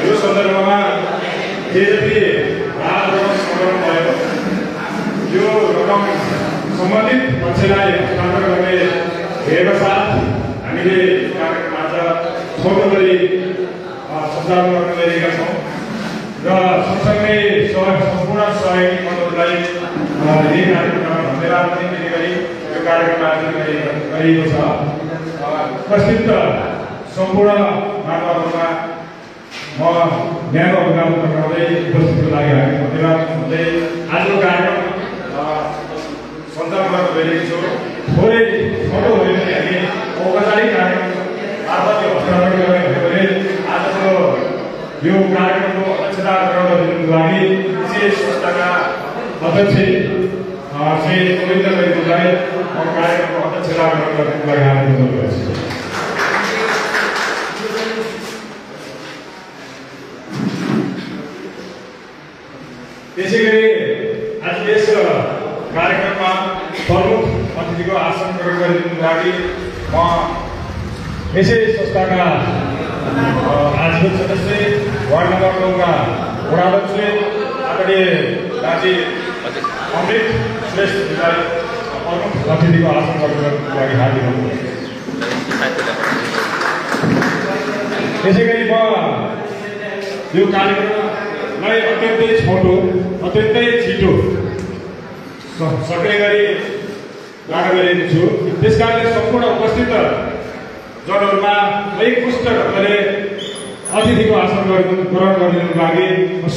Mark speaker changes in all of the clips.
Speaker 1: यो सन्दर्भमा यद्यपि यो रकम सम्बन्धित पक्षलाई हस्तान्तरण गर्ने ध्येयका साथ हामीले कार्यक्रम आज छोटो गरी सञ्चालन गर्न गइरहेका छौँ र सँगसँगै सम्पूर्ण सहयोगी मण्डललाई यही कार्यक्रममा धन्यवाद दिने गरी यो कार्यक्रम आयोजन गरिएको छ। उपस्थित सम्पूर्ण महानुभावहरूमा म न्यायको अभिभावक गर्दै उपस्थितिको लागि हामी धन्यवाद भन्दै आजको कार्यक्रम सञ्चालन गर्न गइरहेको छु। थोरै छोटो भयो भने हामी औपचारिक कार्यक्रम मार्फत यो हस्तान्तरण गर्ने भने आजको यो कार्यक्रमको अध्यक्षता गर्न दिनुको लागि विशेष संस्थाका अध्यक्ष श्री गोविन्द दैलेखलाई कार्यक्रमको अध्यक्षता गर्नको लागि हार्दिक अनुरोध गर्छु। त्यसैगरी आज यस कार्यक्रममा प्रमुख अतिथिको आसन ग्रहण गरिदिनुको लागि म यसै संस्थाका आजीवन सदस्य वार्ड नम्बर 9 का वडाध्यक्ष आदरणीय राजी अमृत श्रेष्ठलाई प्रमुख अतिथिको आसन ग्रहण गर्नुको लागि हार्दिक अनुरोध गर्छु। त्यसैगरी म यो कार्यक्रमलाई अत्यन्तै छोटो अत्यन्तै छिटो सक्ने गरी लाग्न गइरहेको छु। त्यसकारणले सम्पूर्ण उपस्थित जनहरूमा एकमुष्ट ढङ्गले अतिथिको आसन ग्रहण गरिदिनुको लागि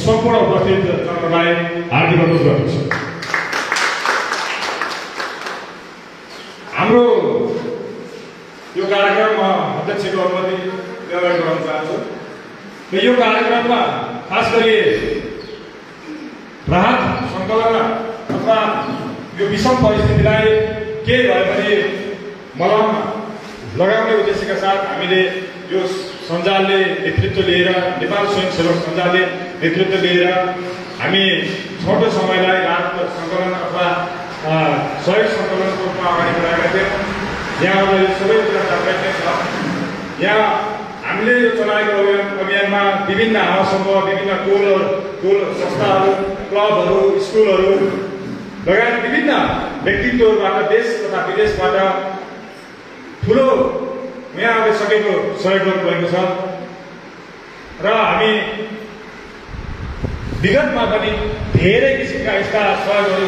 Speaker 1: सम्पूर्ण उपस्थित जनहरूलाई हार्दिक अनुरोध गर्दछु। हाम्रो यो कार्यक्रममा अध्यक्षको अनुमति व्यवहार गराउन चाहन्छु। यो कार्यक्रममा खास गरी राहत सङ्कलन अथवा यो विषम परिस्थितिलाई के भए पनि मलम लगाउने उद्देश्यका साथ हामीले यो सञ्जालले नेतृत्व लिएर नेपाल स्वयंसेवक सञ्जालले नेतृत्व लिएर हामी छोटो समयलाई राहत सङ्कलन अथवा सहयोग सङ्कलनको रूपमा अगाडि बढाएका थियौँ। यहाँ सबै कुरा थाहा छ। यहाँ हामीले यो चलाएको अभियानमा विभिन्न आवासमूह विभिन्न टोल संस्थाहरू क्लबहरू स्कुलहरू लगायत विभिन्न व्यक्तित्वहरूबाट देश तथा विदेशबाट ठुलो यहाँ सकेको सहयोग गर्नुभएको छ र हामी विगतमा पनि धेरै किसिमका यस्ता सहयोगहरू